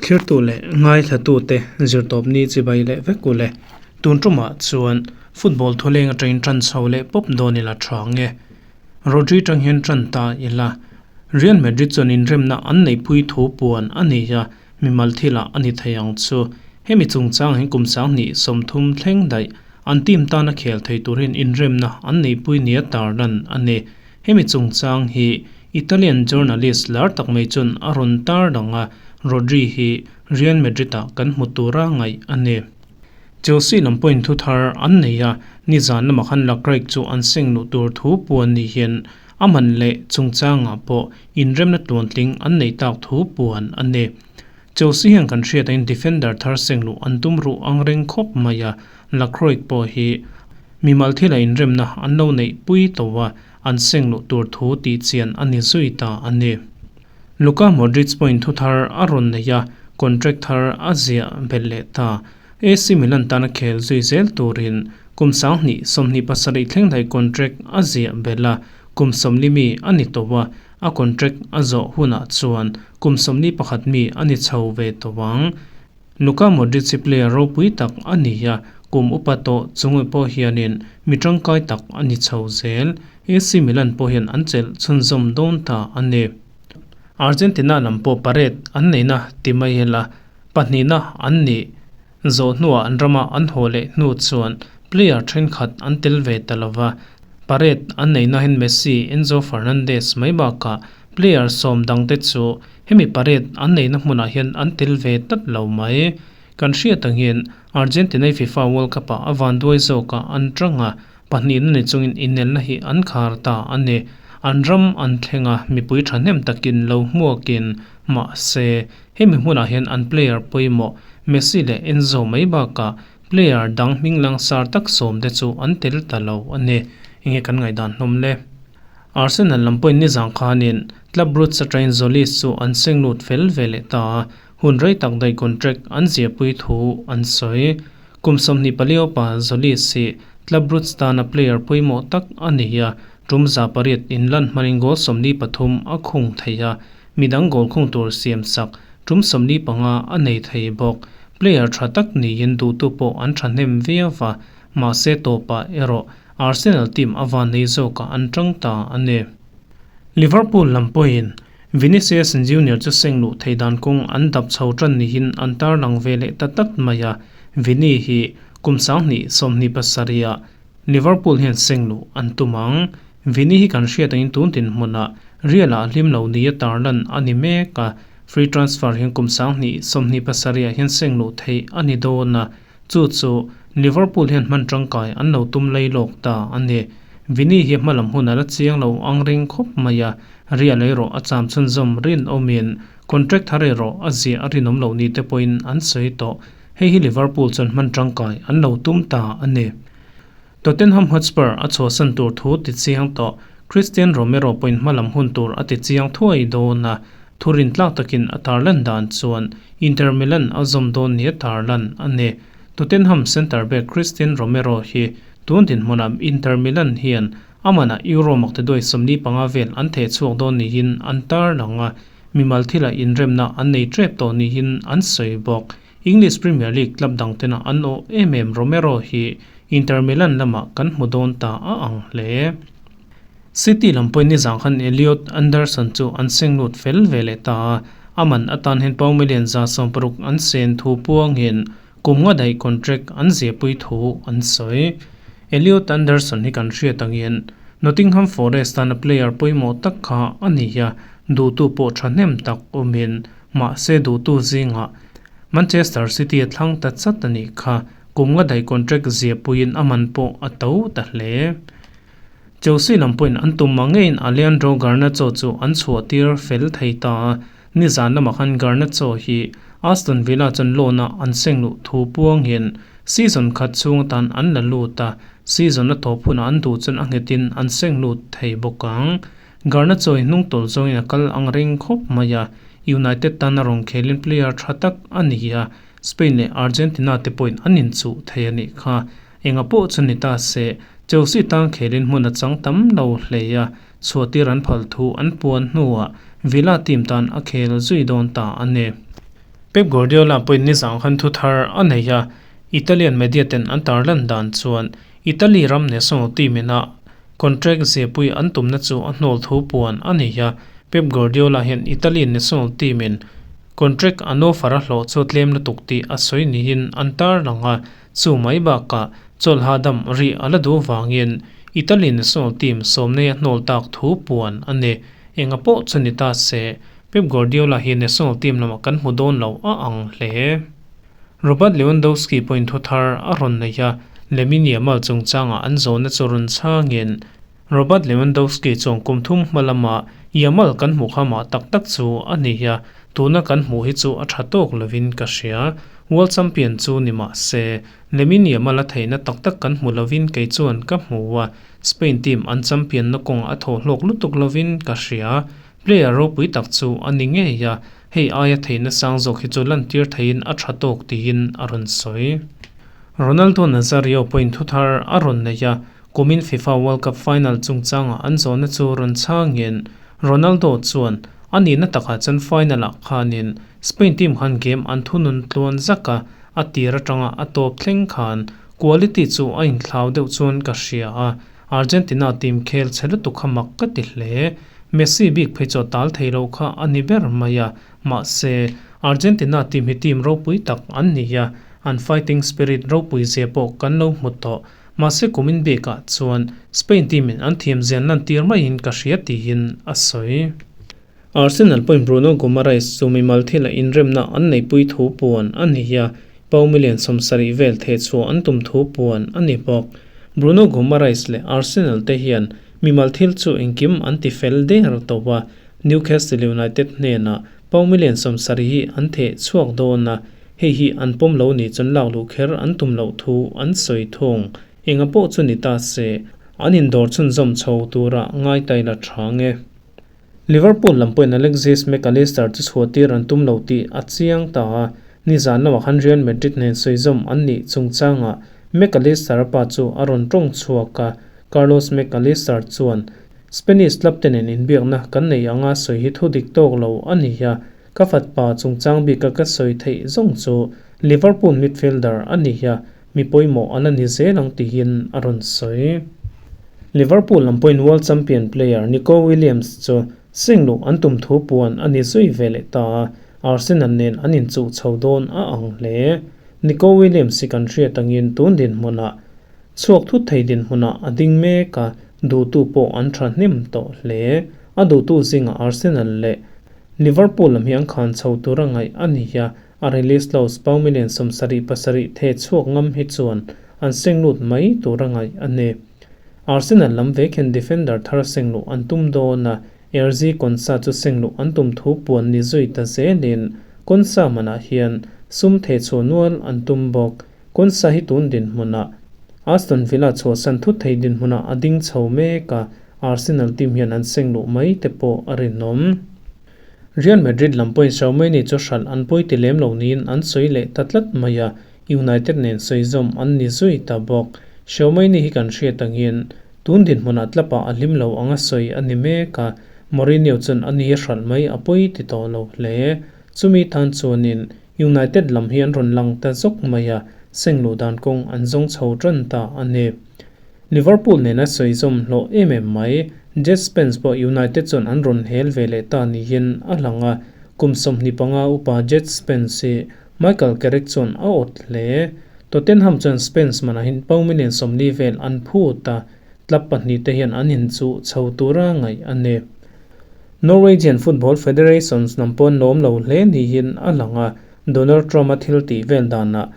Thlirtu leh ngaithlatute zirtawpni chibai leh vek u le. Tun tumah chuan football thuleng atangin tan chho leh pawp dawn ila tha ang e. Rodri tang hian tan ta ila. Real Madrid chuan inremna an neihpui thu puan a nei a, mimal thilah a ni thei ang chu. Hemi chungchang hian kum 20 30 thleng daih an team tana khel thei turin inremna an neihpui nia tarlan a ni. Hemi chungchang hi Italian journalist lar tak mai chuan a rawn tar dang a, Rodri hi Real Madrid-ah kan hmu tura ngaih a ni. Chelsea lam pawhin thu thar an nei a, nizan lamah khan Lacroix chu an seng luh tur thu puan ni hian a man leh chungchangah pawh inremna tluantling an nei tak thu puan a ni. Chelsea hian kan hriat angin defender thar seng luh an tum ruh ang reng khawp mai a, Lacroix pawh hi mimal thila inremna an lo neih pui tawh a, an seng luh tur thu tih chian a ni zui ta a ni. Luka Modric pawhin thu thar a rawn nei a, contract thar a ziah belh leh ta. AC Milan tana khel zui zel turin kum 2027 thleng daih contract a ziah belh a, kum 40 mi a ni tawh a, a contract a zawh hunah chuan kum 41 mi a ni chho ve tawh ang. Luka Modric hi player ropui tak a ni a, kum upa tawh chungah pawh hianin mi tangkai tak a ni chho zel. AC Milan pawh hian an chelh chhunzawm dawn ta a ni. Argentina lam pawh parade an neihna ti mai ila pahnihna an nih zawh hnuah an rama an haw leh hnu chuan player thenkhat an tel ve ta lova. Parade an neihna hian Messi, Enzo Fernandez mai bakah player sawm dangte chu hemi parade an neihna hmunah hian an tel ve tlat lo mai. Kan hriat angin Argentina hi FIFA World Cup-ah a vanduai zawkah an tang a, Pahnihna ni chungin inelna hi an khar ta a ni. An ram an thleng a, mipui thahnem takin lo hmuakin mahse, hemi hmunah hian an player pawimawh Messi leh Enzo mai bakah player dang hming langsar tak sawm te chu an tel ta lo a ni. Enge kan ngaihdan hlawm le? Arsenal lam pawhin nizang khanin Club Brugge atangin Tzolis chu an seng lut fel ve leh ta a, hun rei tak daih contract an ziahpui thu an sawi. Kum 24 upa Tzolis hi Club Brugge tana player pawimawh tak a ni a, tum 800 inlan hmanin goal 43 a khung thei a, midang goal khung tur siam sak tum 45 a nei thei bawk. Player tha tak niin duhtu pawh an thahnem viau va, mahse tawpah erawh Arsenal team a van nei zawkah an tang ta a ni. Liverpool lam pawhin Vinicius Junior chu seng luh theih dan kawng an dap chho tan niin an tarlang ve leh ta tlat mai a, Vini hi kum 2027 ah Liverpool hian seng luh an tum ang. Vini hi kan hriat angin tun dinhmunah Real ah hlim lo nia tarlan a ni mek a, free transfer hian kum 2027 ah hian seng luh theih a ni dawn a, chu chu Liverpool hian hman tangkai an lo tum lei lawk ta a ni. Vini hi hmalam hun a la chiang lo ang ring khawp mai a, Real erawh a cham chhunzawm rinawmin contract thar erawh a ziah a rinawm loh ni te pawhin an sawi tawh. Hei hi Liverpool chuan hman tangkai an lo tum ta a ni. Tottenham Hotspur a chhuahsan tur thu ti chiang tawh. Cristian Romero pawhin hmalam hun tur a ti chiang thuai dawn a, thu rintlak takin a tarlan dan chuan Inter Milan a zawm dawn nia tarlan a ni. Tottenham centre back Cristian Romero hi tun dinhmunah Inter Milan hian a manah Euro maktaduai 45 vel an theh chhuak dawn niin an tarlang a, mimal thilah inremna an nei tep tawh niin an sawi bawk. English Premier League club dang tena an awh em em Romero hi Inter Milan lamah kan hmu dawn ta a ang hle. City lam pawhin nizang khan Elliot Anderson chu an seng lut fel ve leh ta a, a man atan hian pound million 160 an sen thu puangin kum nga daih contract an ziahpui thu an sawi. Elliot Anderson hi kan hriat angin Nottingham Forest tana player pawimawh tak kha a ni a, duhtu pawh thahnem tak awmin mahse duhtu zingah Manchester City a thlang ta chat a nih kha. Kum nga daih contract ziahpuiin a man pawh a to ta hle. Chelsea lam pawhin an tum mah ngeiin Alejandro Garnacho chu an chhuah tir fel thei ta a, nizan lamah khan Garnacho hi Aston Villa chuan loan-a an seng luh thu puangin season khat chhung atan an la lut a, season a tawp hunah an duh chuan a nghetin an seng lut thei bawk ang. Garnacho hi hnung tawlh zawngin a kal ang reng khawp mai a, United tan a rawn khelin player tha tak a ni a, Spain leh Argentina te pawhin an inchuh thei a nih kha. Enga pawh chu ni ta se, Chelsea tan khelin hmun a chang tam lo hlei a, chhuahtir an phal thu an puan hnuah Villa team tan a khel zui dawn ta a ni. Pep Guardiola pawhin nizang khan thu thar a nei a, Italian media ten an tarlan dan chuan Italy ram national team ina contract ziahpui an tumna chu a hnawl thu puan a ni a. Pep Guardiola hian Italy national team in contract an offer a hlawh chu tlem lutuk tih a sawi niin an tarlang a, chu mai bakah chawlh hahdam rih a la duh vangin Italy national team sawmnei a hnawl tak thu puan a ni. Enga pawh chu ni ta se, Pep Guardiola hi national team lamah kan hmu dawn lo a ang hle. Robert Lewandowski pawhin thu thar a rawn nei a, Lamine Yamal chungchangah an zawhna chu rawn chhangin, Robert Lewandowski chuan kum thum hma lama Yamal kan hmuh kha mah tak tak chu a ni a, tuna kan hmuh hi chu a tha tawk lovin ka hria. World Champion chu ni mah se, Lamine Yamal a theihna tak tak kan hmu lovin kei chuan ka hmu a, Spain team an champion na kawngah a thaw hlawk lutuk lovin ka hria. Player ropui tak chu a ni ngei a, hei aia theihna sang zawk hi chu lantir theiin a tha tawk tiin a rawn sawi. Ronaldo Nazario pawhin thu thar a rawn nei a, kumin FIFA World Cup final chungchangah an zawhna chu rawn chhangin Ronaldo chuan a nihna takah chuan final-ah khanin Spain team khan game an thunun tluan zak a, a tir atanga a tawp thleng khan Quality chu a inthlau deuh chuan ka hria a, Argentina team khel chhe lutuk kha mak ka ti hle. Messi bik phei chaw tal thei lo kha a ni ber mai a, mahse, Argentina team hi team ropui tak an ni a, an fighting spirit ropui zia pawh kan lo hmu tawh. Mahse kumin bikah chuan Spain team in an thiam zian lantir maiin ka hria tiin a sawi. Arsenal pawhin Bruno Guimaraes chu mimal thila inremna an neihpui thu puan a ni a, pau million 70 vel thehchhuah an tum thu puan a ni bawk. Bruno Guimaraes leh Arsenal te hian mimal thil chu engkim an ti fel der tawh a, Newcastle United hnenah pau million 70 hi an theh chhuak dawn a, hei hi an pawm lo ni chuan lak luh kher an tum loh thu an sawi thung. Enga pawh chu ni ta se, an indawr chhunzawm chho tura ngai tai la tha nge. Liverpool lam pawhin Alexis Mac Allister chu chhuahtir an tum lo tih a chiang ta a, nizan lamah khan Real Madrid nen sawizawm an nih chungchangah Mac Allister-a pa chu a rawn tawng chhuak a, Carlos Mac Allister chuan, Spanish club te nen inbiakna kan nei anga sawi hi thu dik tawk lo a ni a, ka fatpa chungchang bika ka sawi theih zawng chu Liverpool midfielder a ni a, Mi pawimawh a la ni zel ang tihin a rawn sawi. Liverpool lam pawhin World Champion player Nico Williams chu seng luh an tum thu puan a ni zui ve leh ta a, Arsenal nen an inchuh chho dawn a ang hle. Nico Williams hi kan hriat angin tun dinhmunah chhuak thut thei dinhmunah a ding mek a, duhtu pawh an tha hnem tawh hle. A duhtu zingah Arsenal leh Liverpool lam hi an khan chho tur a ngaih a ni a, A release clause pau million 77 the chhuak ngam hi chuan an seng lut mai tur a ngaih a ni. Arsenal lam vek hian defender thar seng luh an tum dawn a, Erzi Konsa chu seng luh an tum thu puan ni zui ta zelin Konsa manah hian sum the chhuah nual an tum bawk. Konsa hi tun dinhmunah Aston Villa chhuahsan thut thei dinhmunah a ding chho mek a, Arsenal team hian an seng luh mai te pawh a rinawm. Real Madrid lam pawhin Xiaomeni chu hralh an pawi ti lem lo niin an sawi leh ta tlat mai a, United nen sawi zawm an ni zui ta bawk. Xiaomeni hi kan hriat angin tun dinhmunah tlapah a hlim lo anga sawi a ni mek a, Mourinho chuan a ni hralh mai a pawi ti tawh lo hle. Chumi tan chuanin United lam hi an rawn lang ta zawk mai a, seng luh dan kawng an zawng chho tan ta a ni. Liverpool nena sawi zawm hlawh em em mai, Jed Spence pawh United chuan an rawn hel ve leh ta niin a lang a, kum 25 upa Jed Spence hi Michael Carrick chuan a awt hle. Tottenham chuan Spence manahin pau million 40 vel an phut a, club pahnih te hian an inchuh chho tura ngaih a ni. Norwegian Football Federations lam pawh an lawm lo hle niin a lang a, Donald Trump-a thil tih vel danah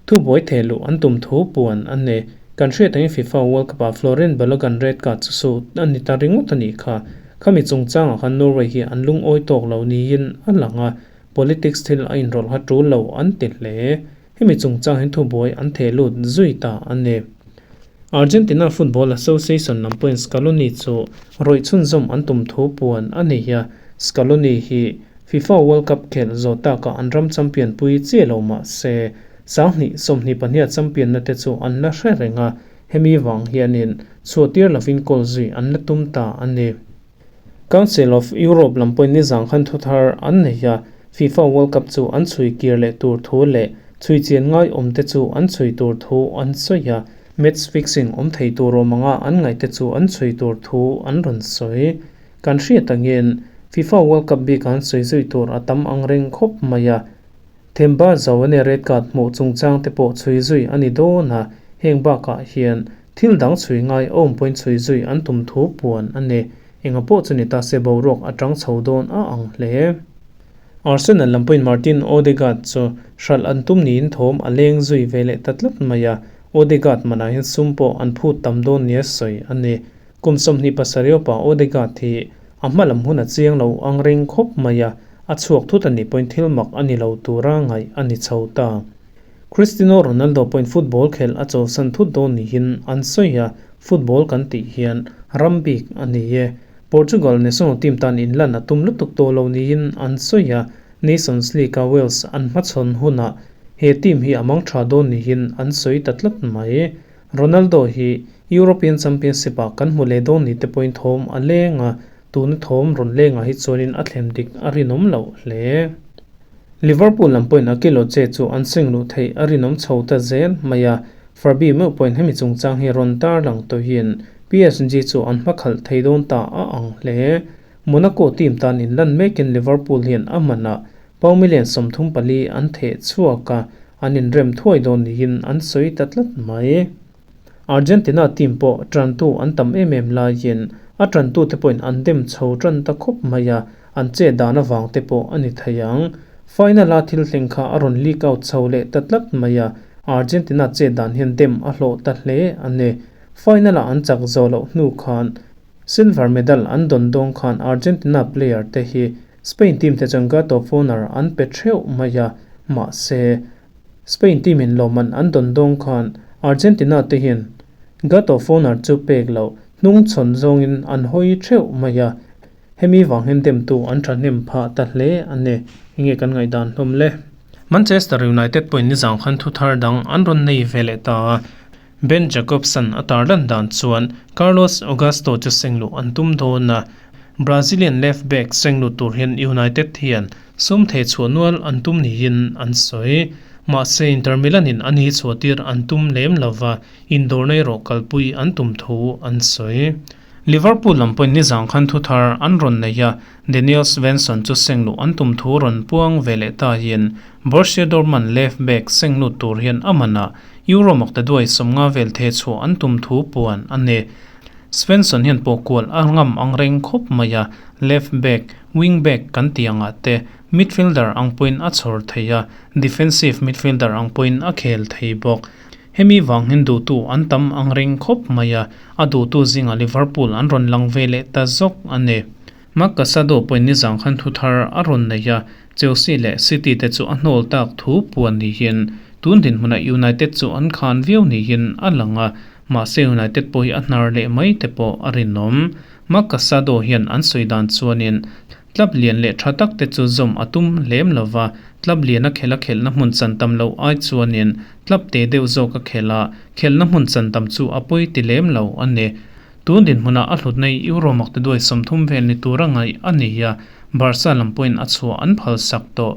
Thubuai theh luh an tum thu puan a ni. Kan hriat angin FIFA World Cup ah Florent Balogun red card chu su a ni ta ringawt a nih kha. Khami chungchangah khan Norway hi an lungawi tawk lo niin a lang a, politics thil a inrawlh kha tul lo an ti hle. Hemi chungchang hian thubuai an theh lut zui ta a ni. Argentina Football Association lam pawhin Scaloni chu rawih chhunzawm an tum thu puan a ni a, Scaloni hi FIFA World Cup khelh zawh takah an ram champion pui chiah lo mah se, 2022 a champion na te chu an la hre reng a, hemi vang hianin chhuahtir lovin goal zui an la tum ta a ni. Council of Europe lam pawhin nizang khan thuthar an nei a, FIFA World Cup chu an chhui kir leh tur thu leh chhui chian ngai awm te chu an chhui tur thu an sawi a, match fixing awm thei tur awm anga an ngaih te chu an chhui tur thu an rawn sawi. Kan hriat angin FIFA World Cup bik an sawi zui tur a tam ang reng khawp mai a, Themba Zauane red card hmuh chungchang te pawh chhui zui a ni dawn a, heng bakah hian thil dang chhui ngai awm pawhin chhui zui an tum thu puan a ni. Enga pawh chu ni ta se boruak a tang chho dawn a ang hle. Arsenal lam pawhin Martin Odegaard chu hralh an tum niin thawm a leng zui ve leh ta tlat mai a, Odegaard manah hian sum pawh an phut tam dawn nia sawi a ni. Kum 27 pa Odegaard hi a hma lam hun a chiang lo ang reng khawp mai a, a chhuak thut a nih pawhin thil mak a ni lo tura ngaih a ni chho ta. Cristiano Ronaldo pawhin football khelh a chawlhsan thut dawn niin an sawi a, football kan tih hian ram bik a ni e. Portugal national team tan inlan a tum lutuk tawh lo niin an sawi a, Nations League-a Wales an hmachhawn hunah he team hi a mang tha dawn niin an sawi ta tlat mai. Ronaldo hi European Championship-ah kan hmu leh dawn ni te pawhin thawm a leng a, tuna thawm rawn lengah hi chuanin a thlem dik a rinawm loh hle. Liverpool lam pawhin Akeloche chu an seng luh theih a rinawm chho ta zel mai a, Fabie meuh pawhin hemi chungchang hi rawn tarlang tawhin PSG chu an hmakhalh thei dawn ta a ang hle. Monaco team tan inlan mekin Liverpool hian a manah Pound million 34 an theh chhuak a, an inrem thuai dawn niin an sawi ta tlat mai. Argentina team pawh tantu an tam em em laiin a tantute pawhin an dem chho tan ta khawp mai a, an che dan avang te pawh a ni thei ang. Final a thil thleng kha a rawn leak out chho leh ta tlat mai a, Argentina che dan hian dem a hlawh ta hle a ni. Final a an chak zawh loh hnu khan silver medal an dawn dawng khan Argentina player te hi Spain team te chuan Guard of Honour an pe theuh mai a, mahse, Spain team in lawmman an dawn dawng khan Argentina te hian Guard of Honour chu pek loh hnung chhawn zawngin an hawi theuh mai a, hemi vang hian demtu an thahnem phah ta hle a ni. Enge kan ngaihdan hlawm le? Manchester United pawhin nizang khan thu thar dang an rawn nei ve leh ta a, Ben Jacobson a tarlan dan chuan Carlos Augusto chu sengluh an tum dawn a, Brazilian left back sengluh tur hian United hian sum thei chhuah nual an tum niin an sawi. Mahse Inter Milan in a ni chhuahtir an tum lem lova, indawrna erawh kalpui an tum thu an sawi. Liverpool lam pawhin nizang khan thu thar an rawn nei a, Daniel Svensson chu sengluh an tum thu rawn puang ve leh ta hian Borussia Dortmund left back senglut tur hian a man a, Euro makta duai 50 vel the chhuah an tum thu puan a ni. Svensson hian pawh kual a ngam ang reng khawp mai a, left back, wing back kan tih angah te midfielder ang pawhin a chhawr thei a, defensive midfielder ang pawhin a khel thei bawk. Hemi vang hian duhtu an tam ang reng khawp mai a, a duhtu zingah Liverpool an rawn lang ve leh ta zawk a ni. Marc Casado pawhin nizang khan thu thar a rawn nei a, Chelsea leh City te chu a hnawl tak thu puan niin tun dinhmunah United chu an khan viau niin a lang a, mahse United pawh hi a hnar leh mai te pawh a rinawm. Marc Casado hian an sawi dan chuanin club lian leh tha tak te chu zawm a tum lem lova, club lian a khelh a khelhna hmun chan tam loh ai chuanin club te deuh zawk a khelh a, khelhna hmun chan tam chu a pawi ti lem lo a ni. Tun dinhmunah a hlutna i Euro maktaduai 30 vel ni tura ngaih a ni a, Barca lam pawhin a chhuah an phalsak tawh.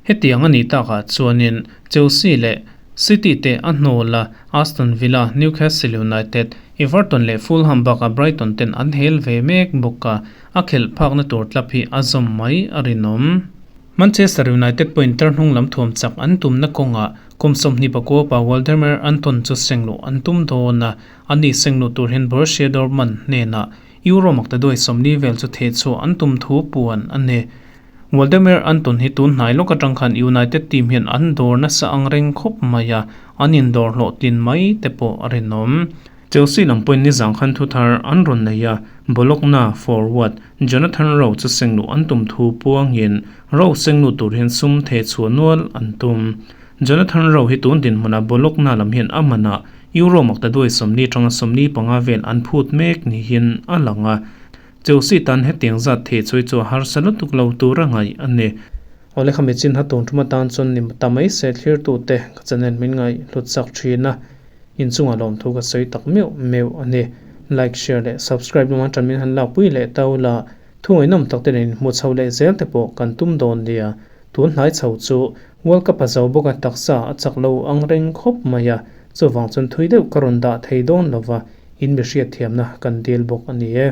Hetiang a nih takah chuanin Chelsea leh City te a hnawl a, Aston Villa, Newcastle United, Everton leh Fulham bakah Brighton ten an hel ve mek bawk a, a khelh phakna tur club hi a zawm mai a rinawm. Manchester United pawhin tar hnung lam thuam chak an tumna kawngah kum 29 pa Waldemar Anton chu sengluh an tum dawn a, Ani sengluh tur hian Borussia Dortmund hnenah Euro maktaduai 40 vel chu theh chhuah an tum thu puan a ni. Waldemar Anton hi tun hnai lawk atang khan United team hian an dawr nasa ang reng khawp mai a, an indawr hlawhtlin mai te pawh a rinawm. Chelsea lam pawhin nizang khan thu thar an rawn nei a, Bologna forward Jonathan Rowe chu sengluh an tum thu puangin Rowe sengluh tur hian sum theh chhuah nual an tum. Jonathan Rowe hi tun dinhmunah Bologna lam hian a man a, Euro maktaduai 40 atanga 45 vel an phut mek niin a lang a, Chelsea tan hetiang zat theh chawi chu a harsa lutuk lo tur a ngaih a ni. Awle kha michin ha tun thuma tan chuan ni ta mai se thlirtute ka channel min ngaih hlut chak thin a, inchungah lawmthu ka sawi tak meuh meuh a ni. Like, share leh subscribe lama tan min han lakpui leh tau la, thu ngaihnawm tak te nen inhmu chho leh zel te pawh kan tum dawn nia. Tun hnai chho chu World Cup a zo bawk a, taksa a chak lo ang reng khawp mai a, chuvang chuan thui deuh ka rawn dah thei dawn lo va, in mi hriatthiamna kan dil bawk a ni e.